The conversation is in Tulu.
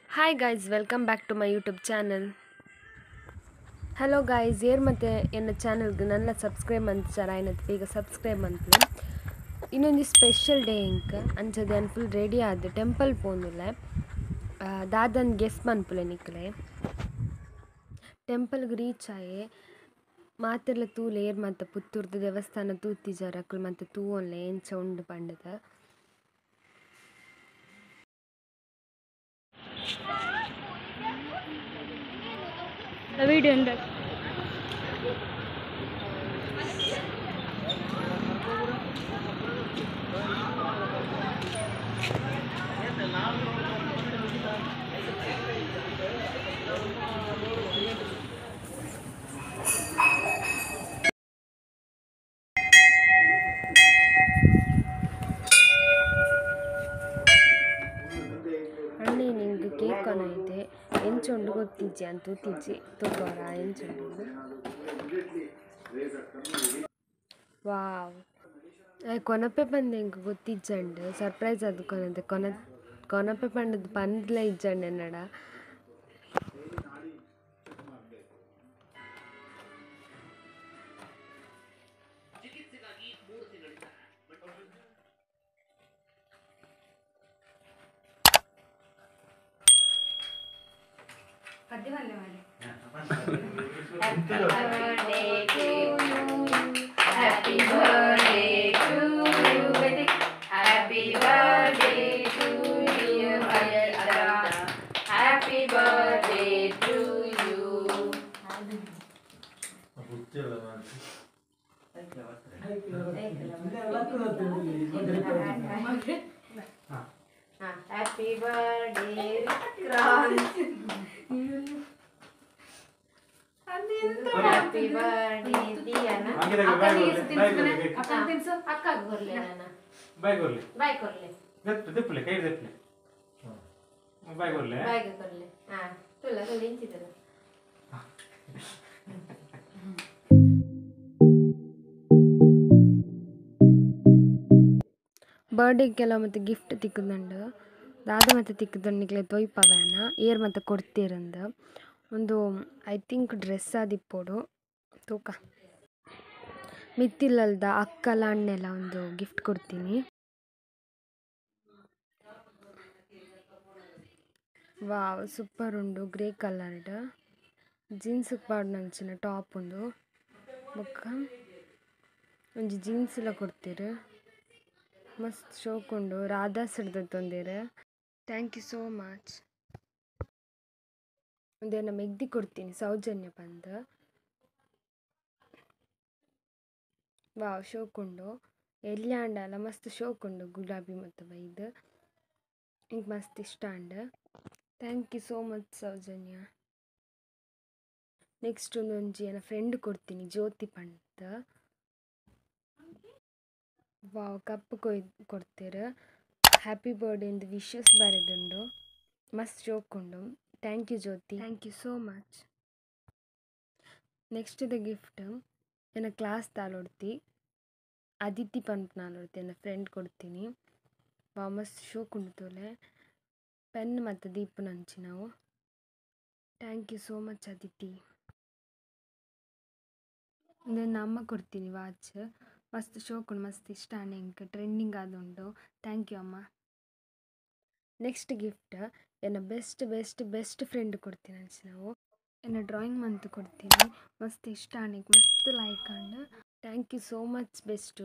Hi guys, welcome back to my YouTube channel. Hello guys, ಏರ್ ಮತ್ತೆ ಎನ್ನ ಚಾನಲ್ಗೆ ನನ್ನ ಸಬ್ಸ್ಕ್ರೈಬ್ ಅಂತಾರೆ ಆಯ್ನತ್ ಬೇಗ ಸಬ್ಸ್ಕ್ರೈಬ್ ಅಂತ. ಇನ್ನೊಂದು ಸ್ಪೆಷಲ್ ಡೇ ಇಂಕ್ ಅಂಚದೆ ಅನ್ ಫುಲ್ ರೆಡಿ ಆದ ಟೆಂಪಲ್ ಪೋಂದುಲ್ಲ ದಾದನ್ ಗೆಸ್ ಮನ್ಪುಲೆ ನಿಕ್ಲೆ ಟೆಂಪಲ್ಗೆ ರೀಚ್ ಆಯೆ ಮಾತೆಲ್ಲ ತೂಲೆ ಏರ್ ಮತ್ತು ಪುತ್ತೂರ್ದ ದೇವಸ್ಥಾನ ತೂತಿಜಾರ ಅಕ್ಲು ಮತ್ತು ತೂವೊನ್ಲೆ ಎಂಚ ಉಂಡು ಪಂಡದ. ವಿಡಿಯೋ ಉಂಟು. ಅಣ್ಣೆ ನಿಂಗೆ ಕೇಕ್ ಐತೆ ಎಂಚುಂಡು ಗೊತ್ತಿಜ್ಜಿ ಅಂತ ತೂತಿಜ್ಜಿ ತೂಕೋರ ಎಂಚುಂಡು. ವಾವ್, ಕೊನಪೆ ಪಂದ್ ಎಂಕ್ ಗೊತ್ತಿಜ್ಜಂಡು ಸರ್ಪ್ರೈಸ್ ಅದು ಕೊನತೆ ಕೊನ ಕೊನಪೆ ಪಂಡದ ಪಂದ್ಲ ಇಜ್ಜಂಡು ಎನ್ನಡ. Happy birthday to you. Happy birthday to you. Happy birthday to you, Anita. Happy birthday to you. Happy birthday, Vikrant. Happy birthday, Diana. ಅಕ್ಕಗೆ ಬರ್ಲೆ ನಾನು. ಬಾಯ್ ಕೊರ್ಲೆ. ಬಾಯ್ ಕೊರ್ಲೆ. ದೆಪ್ಪಲೆ ಕೈ ದೆಪ್ಪಲೆ. ಬಾಯ್ ಕೊರ್ಲೆ. ಬಾಯ್ ಕೊರ್ಲೆ. ಹಾ, ತುಲ್ಲ ತುಲ್ಲ ಇಂಚಿದಲ್ಲ. ಬರ್ಡೇ ಕೆಲವು ಮತ್ತು ಗಿಫ್ಟ್ ತಿಕ್ಕುದುಂಡು ದಾದ ಮತ್ತು ತಿಕ್ಕುದುಂಡು ನಿಕ್ಲೆ ತೊಯ್ಪವೇನ ಏರ್ ಮತ್ತು ಕೊಡ್ತೀರಂದು ಒಂದು I think dress ಆದಿಪ್ಪೋಡು ತೂಕ ಮಿತ್ತಿಲ್ಲಲ್ದ ಅಕ್ಕಲ ಅಣ್ಣೆಲ್ಲ ಒಂದು ಗಿಫ್ಟ್ ಕೊಡ್ತೀನಿ. ವಾವ್, ಸೂಪರ್ ಉಂಡು ಗ್ರೇ ಕಲರ್ಡ್ ಜೀನ್ಸ್ ಪಾಡ್ನಂಚಿನ ಟಾಪ್ ಉಂಡು ಬೊಕ್ಕ ಒಂಜಿ ಜೀನ್ಸ್ ಎಲ್ಲ ಕೊಡ್ತೀರು ಮಸ್ತ್ ಶೋಕ್ ಉಂಡು Radha's ತೊಂದಿರು. Thank you so much. ಒಂದೇನ ಮೆಗ್ದಿ ಕೊಡ್ತೀನಿ ಸೌಜನ್ಯ ಪಂದ್. ವಾವ್, ಶೋಕ್ ಉಂಡು ಎಲ್ಲಿ ಆಂಡಲ ಮಸ್ತ್ ಶೋಕ್ ಉಂಡು ಗುಲಾಬಿ ಮತ್ತು ಬೈದು ಇಂಕ್ ಮಸ್ತ್ ಇಷ್ಟ and. Thank you so much Soujanya. Next ಒಂದೊಂಜಿ ಎನ್ನ ಫ್ರೆಂಡ್ ಕೊಡ್ತೀನಿ ಜ್ಯೋತಿ ಪಂದ್. ವಾವ್, ಕಪ್ ಕೊಯ್ ಕೊಡ್ತೀರು ಹ್ಯಾಪಿ ಬರ್ಡೇ ಇಂದು ವಿಶಸ್ ಬರೆದುಂಡು ಮಸ್ತ್ ಶೋಕ್ ಉಂಡು. Thank you Jyothi, thank you so much. Next the gift ಎನ್ನ ಕ್ಲಾಸ್ ತಾಲೊಡ್ತಿ ಅದಿತಿ ಪನ್ಪುನಾಲೊಡ್ತಿ ಎನ್ನ ಫ್ರೆಂಡ್ ಕೊಡ್ತೀನಿ. ವಾವ್, ಮಸ್ತ್ ಶೋಕ್ ಉಂಡು ತೋಲೆ ಪೆನ್ ಮತ್ತು ದೀಪುನಂಚಿ ನಾವು. Thank you so much Aditi. ಉಂದೆನ್ ಅಮ್ಮ ಕೊಡ್ತೀನಿ ವಾಚ್ ಮಸ್ತ್ ಶೋಕ್ ಉಂಡು ಮಸ್ತ್ ಇಷ್ಟ ಆಂಡ್ ಎಂಕ್ ಟ್ರೆಂಡಿಂಗ್ ಆದುಂಡು. Thank you ಅಮ್ಮ. ನೆಕ್ಸ್ಟ್ ಗಿಫ್ಟ್ ಎನ್ನ ಬೆಸ್ಟ್ ಬೆಸ್ಟ್ ಬೆಸ್ಟ್ ಫ್ರೆಂಡ್ ಕೊಡ್ತೀನಿ ಅಂಚ ನಾವು ಎನ್ನ ಡ್ರಾಯಿಂಗ್ ಮಂತ್ ಕೊಡ್ತೀನಿ ಮಸ್ತ್ ಇಷ್ಟ ಆಂಡ್ ಮಸ್ತ್ like and. Thank you so much best.